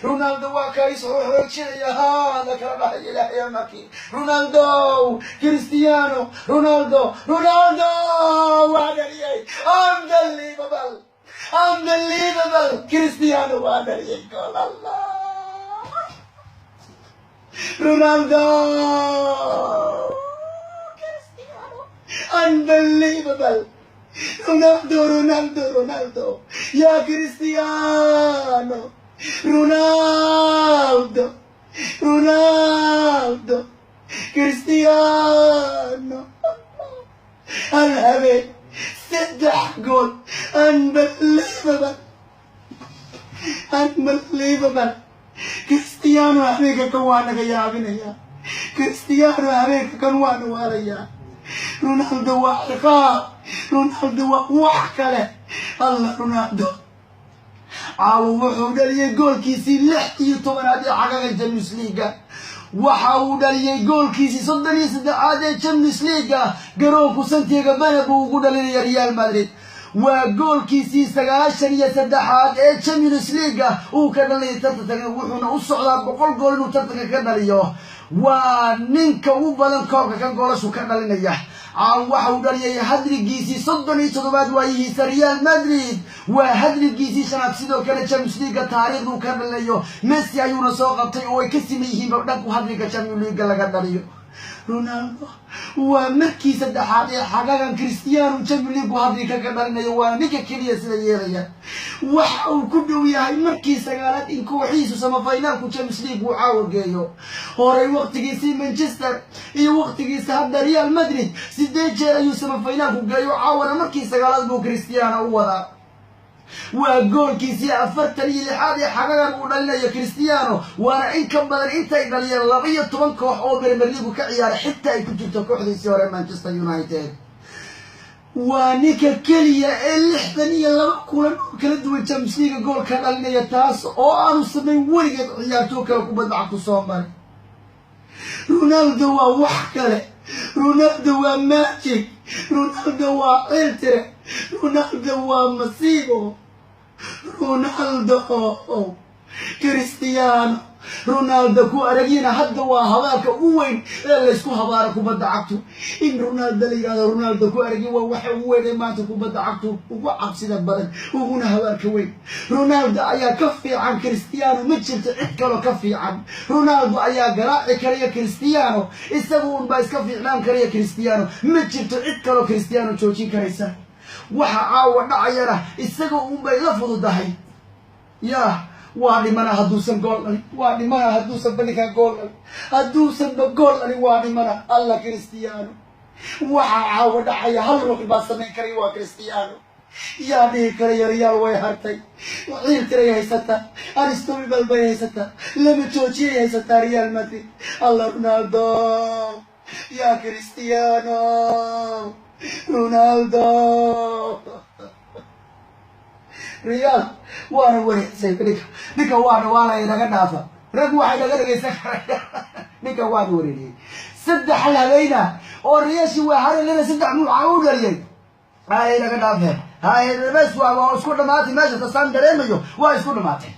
Ronaldo waa kaa isxoojinaya, haada kala dhahay. Ilaahay amaki, Ronaldo, Cristiano Ronaldo, Ronaldo waa dhaliyay. Unbelievable, unbelievable! Cristiano waa dhaliyay gool. Allah, Ronaldo, Cristiano, unbelievable! Ronaldo, Ronaldo, Ronaldo, ya Cristiano Ronaldo, Ronaldo, Cristiano, hal habeen saddex gool. Unbelievable, unbelievable! Cristiano habeenka kan waa naga yaabinaya. Cristiano habeenka kan waa nawaalaya. Ronaldo waa ciqaab, Ronaldo waa wax kale. Allah, Ronaldo caawa wuxuu dhaliyay goolkiisii 16aad ee xagaga Champions League-ga. Waxa uu dhaliyay goolkiisii 33aad ee Champions League-ga. Garoonku Santiago Bernabeu ugu dhalinaya Real Madrid. Waa goolkiisii 93aad ee Champions League-ga uu ka dhalinaya tartanka, wuxuuna u socdaa 100 gool inuu tartanka ka dhaliyo. Waa ninka ugu badan koobka kan goolashu ka dhalinaya. Caaw waxa uu dhaliyay hat-trick-giisii 37aad waayihiisa Real Madrid. Waa hat-trick-giisii shanaad sidoo kale Champions League taariikhduu ka dhalinayo. Messi ayuuna soo qabtay oo ay ka siman yihiinba dhanku hat-trick-ga Champions League laga dhaliyo. Ronaldo waa markii saddexaad ee xagagan Cristiano Champions League hat-trick-ga ka dhalinayo. Waa ninka keliya sida yeelaya. Waxa uu ku dhow yahay markii sagaalaad in kooxihiisu semi-final-ku Champions League uu caawa geeyo. Horay waqtigiisii Manchester iyo waqtigiisa hadda Real Madrid 8 jeer ayuu semi-final-ku geeyo. Caawana markii sagaalaad buu Cristiano u wadaa. Waa goolkiisii 46aad ee xagagan uu dhalinayo Cristiano, waana in ka badan intay dhaliyeen 12 koox oo Premier League ka ciyaara, xitaa ay ku jirto kooxdiisii hore Manchester United. Waa ninka keliya ee 62 kulan oo kala duwan Champions League gool ka dhalinaya, taas oo aanu samayn weligeed ciyaartoo kale kubadda cagtu soo maray. Ronaldo waa wax kale, Ronaldo waa magic, Ronaldo waa ciltire, Ronaldo waa masiibo. Ronaldo, Cristiano Ronaldo ku aragyina hadda waa habaarka ugu weyn ee laysku habaaro kubadda cagtu. In Ronaldo la yidhahdo "Ronaldo ku aragyi" waa waxa ugu weyn ee maanta kubadda cagtu ugu cabsida badan, uguna habaarka weyn. Ronaldo ayaa ka fiican Cristiano, ma jirto cid kaloo ka fiican. Ronaldo ayaa garaaci karaya Cristiano, isagu unbaa iska fiicnaan karaya Cristiano. Ma jirto cid kaloo Cristiano joojin karaysa. Waxa caawa dhacayana isaga unbay la fududahay. Yah, waa dhimana hadduusan gool dhalin, waa dhimana hadduusan bandhigaa gool dhalin, hadduusanba gool dhalin waa dhimana. Alla, Cristiano, waxaa caawa dhacaya hal ruux baa samayn karaya, waa Cristiano. Yaa dhihi karaya Real way hartay? Ciil tiray haysataa, unstoppable bay haysataa, lama joojiyay haysataa Real Madrid. Alla, Ronaldo, ya Cristiano Ronaldo! Real waana wareegsay ninka, waana waa la inaga dhaafa. Rag waxay naga dhegaysan karaya, ninka waana wareeriyey. Saddex hal habeyna oo Riyashi waa harelena saddex muuca u dhaliyay. Hay, naga dhaafeen. Hay, bes, waa isku dhamaatay meesha. Tasaan dareemayo waa isku dhamaatay.